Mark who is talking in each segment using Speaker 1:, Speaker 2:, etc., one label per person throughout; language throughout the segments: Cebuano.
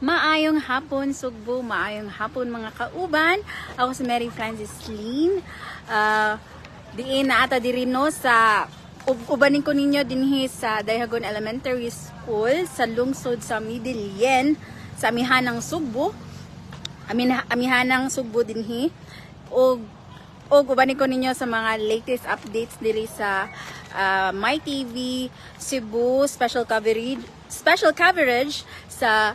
Speaker 1: Maayong hapon, Sugbo, maayong hapon, mga kauban. Ako si Mary Francis Lynn. Diin na ata diri, no, sa ubanin ko ninyo dinhi sa Dayhagon Elementary School sa lungsod sa Medellin, sa amihanang Sugbo. Amihanang Sugbo dinhi. Og ubanin ko ninyo sa mga latest updates diri sa My TV Cebu special coverage sa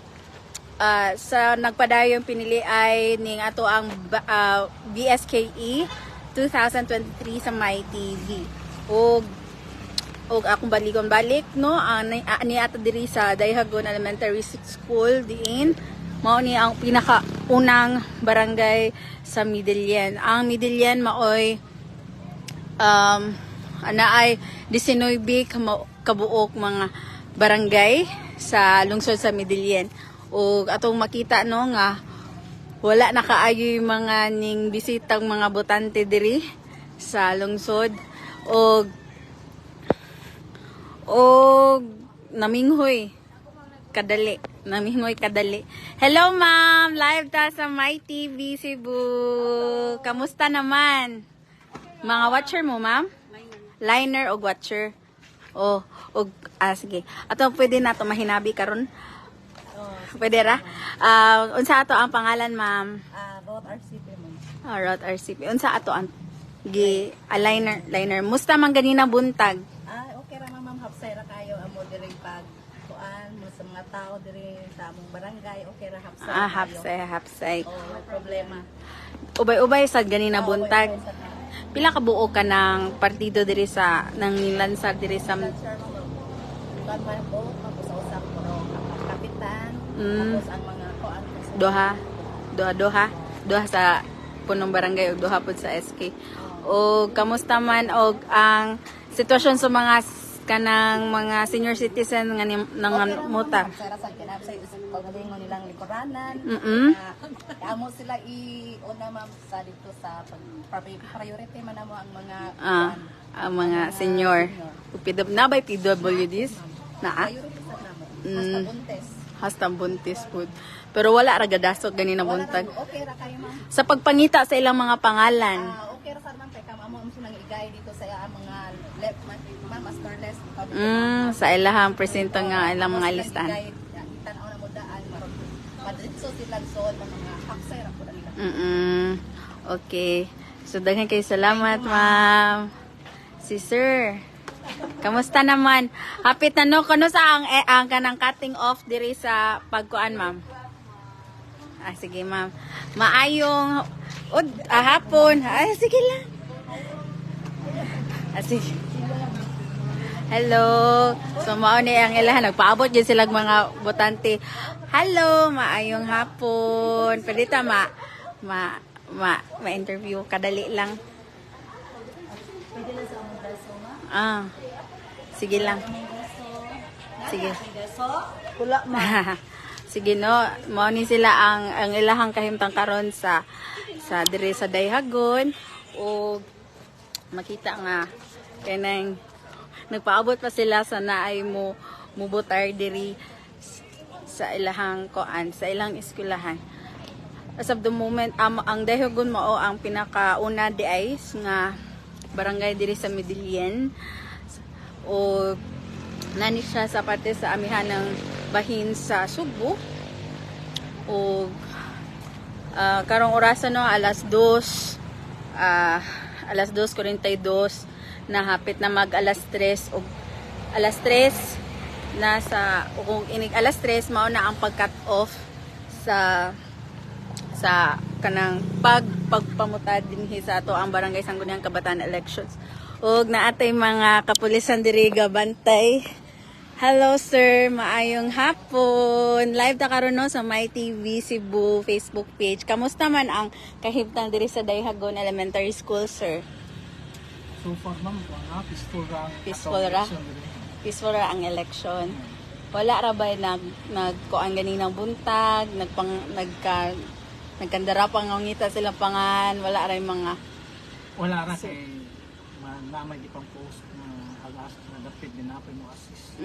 Speaker 1: nagpadayong pinili ay ning ato ang BSKE 2023 sa My TV. Og akong balikon balik, no, ang ni ato diri sa Dayhagon Elementary School diin mao ni ang pinaka unang barangay sa Medellin. Ang Medellin maoy ana ay 19 kabuok mga barangay sa lungsod sa Medellin. Ug atong makita, no, nga wala na kaayo yung mga ning bisitang mga botante diri sa lungsod og naminghoy kadali, naminghoy kadali. Hello, ma'am, live ta sa My TV Cebu. Kamusta naman? Mga watcher mo, ma'am? Liner og watcher. Oh, og sige, ato pwede na to mahinabi karon, pwede ra. Unsa ato ang pangalan, ma'am?
Speaker 2: Ah, Rot RCP mo.
Speaker 1: Rot RCP. Unsa ato ang gi liner liner. Musta man ganina buntag?
Speaker 2: Ah, okay ra, ma'am, hapsay ra kayo amo diri pag kuan mo sa mga tao diri sa among barangay, okay ra, hapsay
Speaker 1: Ah,
Speaker 2: ra kayo.
Speaker 1: Hapsay, hapsay.
Speaker 2: Oh, may problema.
Speaker 1: Ubay-ubay sad ganina buntag.
Speaker 2: Okay, sa
Speaker 1: Pila ka buo ka ng partido diri sa nang nilansar diri sa
Speaker 2: Sir, ma'am, kuan man po, tapos sa usap pero kapitan, tapos ang mga kuan
Speaker 1: Duha, duha, duha, duha sa punong barangay ug duha pud sa SK. O kamusta man og ang sitwasyon sa mga kanang mga senior citizen nga ni, nang
Speaker 2: Okay ra, ma'am,
Speaker 1: muta?
Speaker 2: hapsay ra sa kinapsay pagalingon nilang likoranan. Amo sila i una, ma'am, sa dito sa pag priority man namo ang mga
Speaker 1: Ah,
Speaker 2: kuan,
Speaker 1: ang mga senior. Ug PW na by PWDs? Naa?
Speaker 2: Priority sa namo. Hasta buntes.
Speaker 1: Hasta buntis pud. Pero wala ra gadasok ganina
Speaker 2: Wala
Speaker 1: buntag.
Speaker 2: ra, okay ra kayo, ma'am.
Speaker 1: Sa pagpangita sa ilang mga pangalan.
Speaker 2: Ah, okay ra sa ma'am kay kam amo amo silang igay dito sa ang mga left ma'am masterless.
Speaker 1: Sa ilahang presento nga ilang mga listahan.
Speaker 2: Tan-aw na mo daan maron. Madritso silang sold ang mga haksay ra pud nila.
Speaker 1: Okay. So, daghan kayo salamat, ma'am. Si sir. Kamusta naman? Hapit na, no? Kano sa ang, eh, ang kanang cutting off diri sa pagkuan, ma'am? Ah, sige, ma'am. Maayong hapon. Ah, sige lang. Ah, sige. Hello. So mao ni ang ilahan, nagpaabot din silang mga botante. Hello, maayong hapon. Pwede ta ma ma ma ma-interview kadali lang. Ah. Sige lang. Sige.
Speaker 2: Wala.
Speaker 1: Sige, no, mao ni sila ang ilahang kahimtang karon sa diri sa Dayhagon ug makita nga kanang nagpaabot pa sila sa naay mo mubotar diri sa ilahang koan, sa ilang eskwelahan. As of the moment, ang Dayhagon mao ang pinakauna di ay nga barangay diri sa Medellin o nani siya sa parte sa amihan ng bahin sa Sugbo. O karong orasa, no, alas 2, alas 2:42 na, hapit na mag alas 3, og alas 3 na sa kung inig alas 3 mao na ang pag-cut off sa kanang pagpamutad dinhi sa ato ang Barangay Sangguniang Kabataan elections. Ug naatay mga kapulisan diri gabantay. Hello, sir, maayong hapon. Live ta karon, no, sa My TV Cebu Facebook page. Kamusta man ang kahimtang diri sa Dayhagon Elementary School, sir?
Speaker 3: So far, ma'am, nga, peaceful ra ang
Speaker 1: Peaceful
Speaker 3: atong
Speaker 1: ra?
Speaker 3: election diri.
Speaker 1: Peaceful ra ang election. Wala ra ba nagkuan ganinang buntag, nagpang nagka nagkandara pa nga ngita silang pangan, wala ra yung mga
Speaker 3: Wala ra kay ma namay di pang post na alas na dapit din napay mo assist.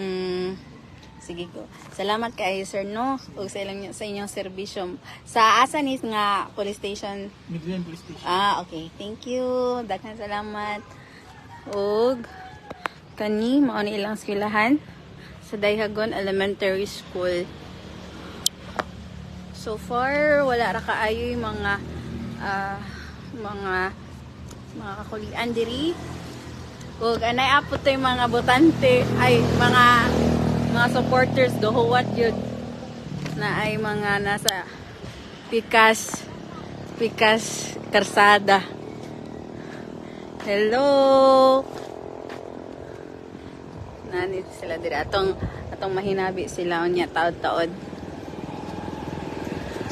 Speaker 1: Sige ko. Salamat kaayo, sir, no, ug sa inyong serbisyo. Sa asa ni nga police station?
Speaker 3: Medellin Police Station.
Speaker 1: Ah, okay. Thank you. Daghang salamat. Ug kani mao ni ilang eskwelahan sa Dayhagon Elementary School. So far wala ra kaayo yung mga kakulian diri. Ug anay apot to yung mga botante ay mga supporters gahuwat yun na ay mga nasa pikas pikas karsada. Hello. Nani sila diri atong mahinabi sila unya taod-taod.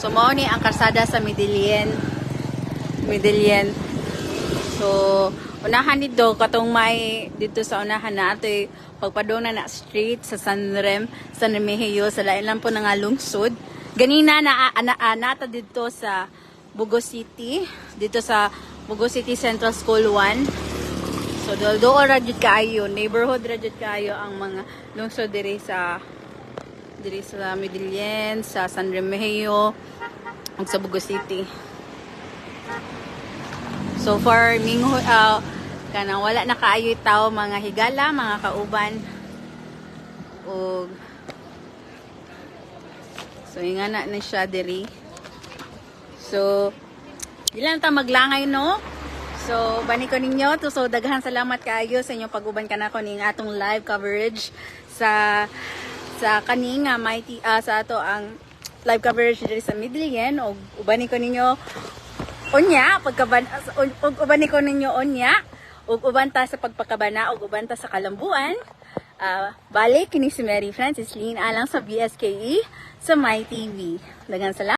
Speaker 1: So mao ni ang karsada sa Medellin. Medellin. So unahan dito katong may dito sa unahan na atoy pagpadung na na street sa San Remigio, sa lain lang po na nga lungsod. Ganina na nata dito sa Bogo City, dito sa Bogo City Central School 1. So dool ra jud kaayo, neighborhood ra jud kaayo ang mga lungsod diri sa Medellin, sa San Remigio, ug sa Bogo City. So far mingho kanang wala na kaayo tao, mga higala, mga kauban. Ug so ingana na siya diri. So di lang ta maglangay, no. So bani ko ninyo to. So daghan salamat kaayo sa inyong pag-uban kanako ning atong live coverage sa kani nga mighty sa ato ang live coverage diri sa Midlien. Og ubani ko ninyo unya pagkaban ug uban ko ninyo unya ug uban ta sa pagpakabana ug uban ta sa kalambuan. Balik kini si Mary Francis Lynn alang sa BSKE sa My TV. Daghang salamat.